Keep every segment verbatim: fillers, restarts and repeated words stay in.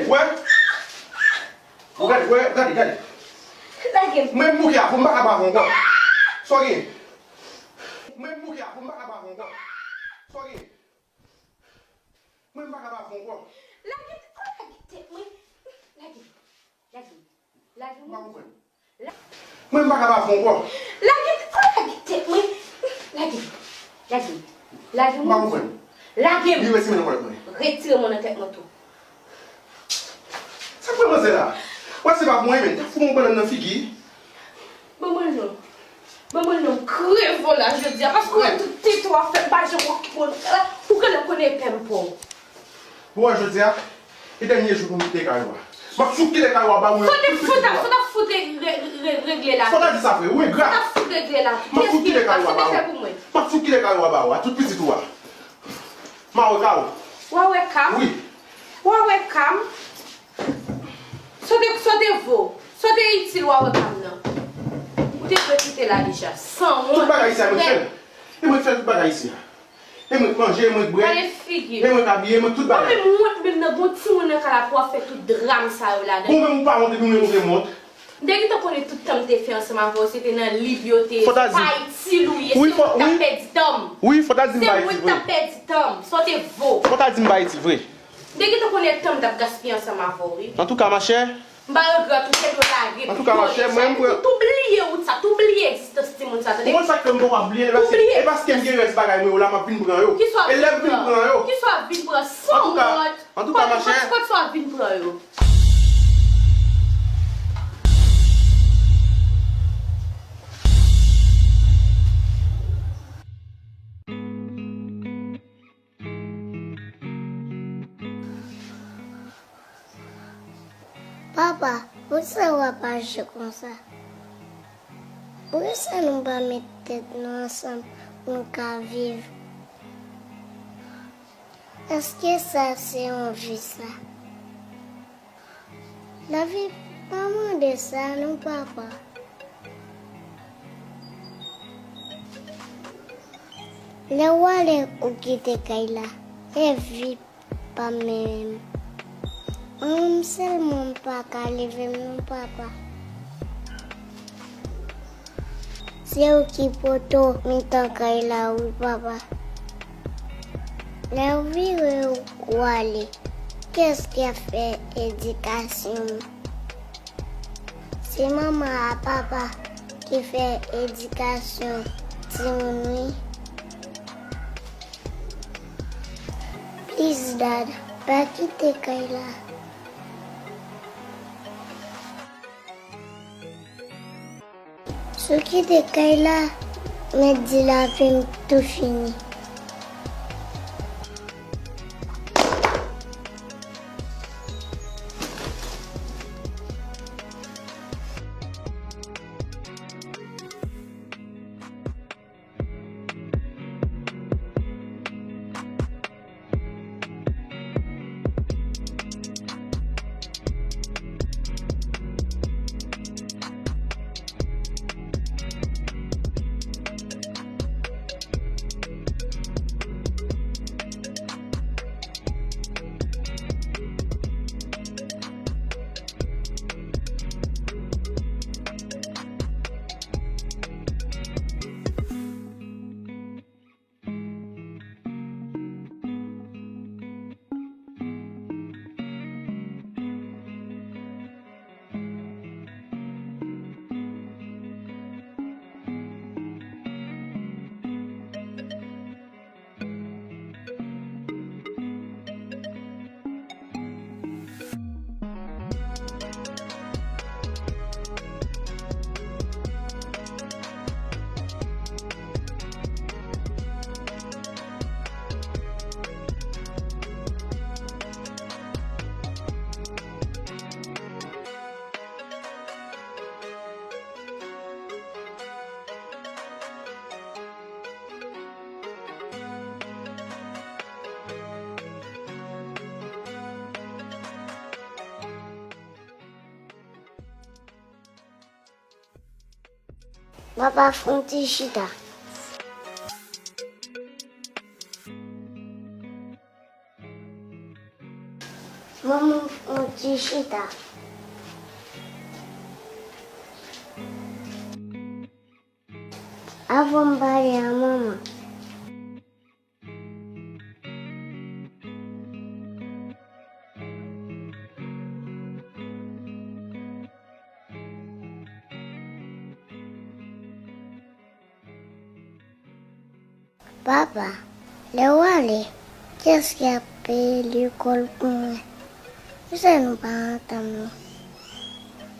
Wè? Ou gade, wè, gade, gade. Lage m. Mwen m bouke a, pou m pa ka ba w ankò. Sa w gen? Mwen m bouke a, pou m pa ka ba w ankò. Sa w gen? Mwen m pa ka ba w ankò. Lage, oh, lage tèt mwen. Lage. Lage. Lage m. M pa konprann. Mwen m pa ka ba w ankò. Lage, oh, lage tèt mwen. Lage. Lage. Lage m. M pa konprann. Lage m. Li retire nan kòlèt mwen. Retire mwen nan tèt mwen tou. Sa k pran manzè la? Wè se pa pou mwen menm. T ap fout yon bannann nan figi. Ban mwen non. Ban mwen non. Kreve w la jodi a. Paske w wè tout tete w ap fè m pa janm okipe w. Ou genlè konnen pè m pa w. Bon, wè jodi a, e dènye jou pou m kite kay ou a. M ap fout kite kay ou a ba ou yo. Fò te fout ap, fò t ap fout re- re- re- regle la. Fò ta di sa vre, ou engra. Fò t ap fout regle la. M ap fout kite kay ou a ba ou. Sa te fè pou mwen. M ap fout kite kay ou a ba ou a, tout pitit ou a. M a wè ka ou. W a wè ka m? Wi. W a wè ka m? Sa w te, sa w te vo, sa w te itil w a wè pa m nan. Ou te dwe kite la deja. Sanwont. Tout bagay isi a mwen k fè l. E mwen k fè tout bagay isi a. E mwen k manje, e mwen k bwè. Gade figi. E mwen k abiye, e mwen k tout bagay. Ou menm wont menm nan gon timoun nan kay la pou w ap fè tout dram sa yo ladan. Bon, menm ou pa wont epi mwen mwen wont. M te gentan konnen tout tan m te fè ansanm avè w se te nan lib yo te ye. Se pa itil ou ye, se ou ki t ap pèdi tan m. Wi, fò ta di m pa itil vre. Se ou ki t ap pèdi tan m. Sa w te vo. Fò ta di m pa itil vre. M te gentan konnen tan m t ap gaspiye ansanm avè w, wi. Antouka, machè. M pa regrèt ou, te dwe lage. Antouka, machè, mwen, mwen. Tou bliye wout sa, tou bliye egzistans timoun sa, tande? Ou konn sa k fè m poko ap bliye? E paske, e paske m gen rès bagay mwen yo la, m ap vin pran yo. E lè m vin pran yo. Kisa w ap vin pran? Kisa w ap vin pran? San wont. Antouka, machè. Kot, kot sa w ap vin pran yo? Papa, poukisa w ap aji konsa? Poukisa nou pa met tèt nou ansanm pou nou ka viv? Èske sa se yon vi sa? Lavi pa mande sa non, papa. Lè w ale ou kite kay la, e vi pa menm. Mwen menm sèlman m pa ka leve m non, papa. Se ou ki poto mitan kay la wi, papa. Lè w vire w ale, kiyès ki ap fè edikasyon m? Se manman ak papa ki fè edikasyon timoun wi. Please, Dad, pa kite kay la. Si w kite kay la, mèt di lavi m tou fini. Papa, fè yon ti chita. Manman, on ti chita. Avan m pale a manman. Papa, lè w ale, kiyès ki ap peye lekòl pou mwen? Poukisa nou pa antann nou?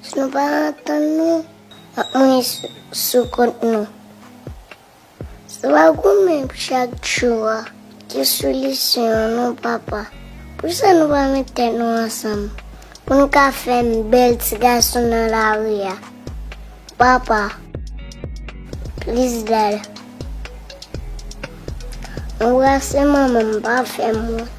Si nou pa antann nou, n ap mouri sou, sou kont nou. Se pa goumen chak jou a ki solisyon an non, papa. Poukisa nou pa met tèt nou ansanm pou n ka fè bèl ti gason nan lari a? Papa, please, dad. Anbrase manman m, pa fè m wont.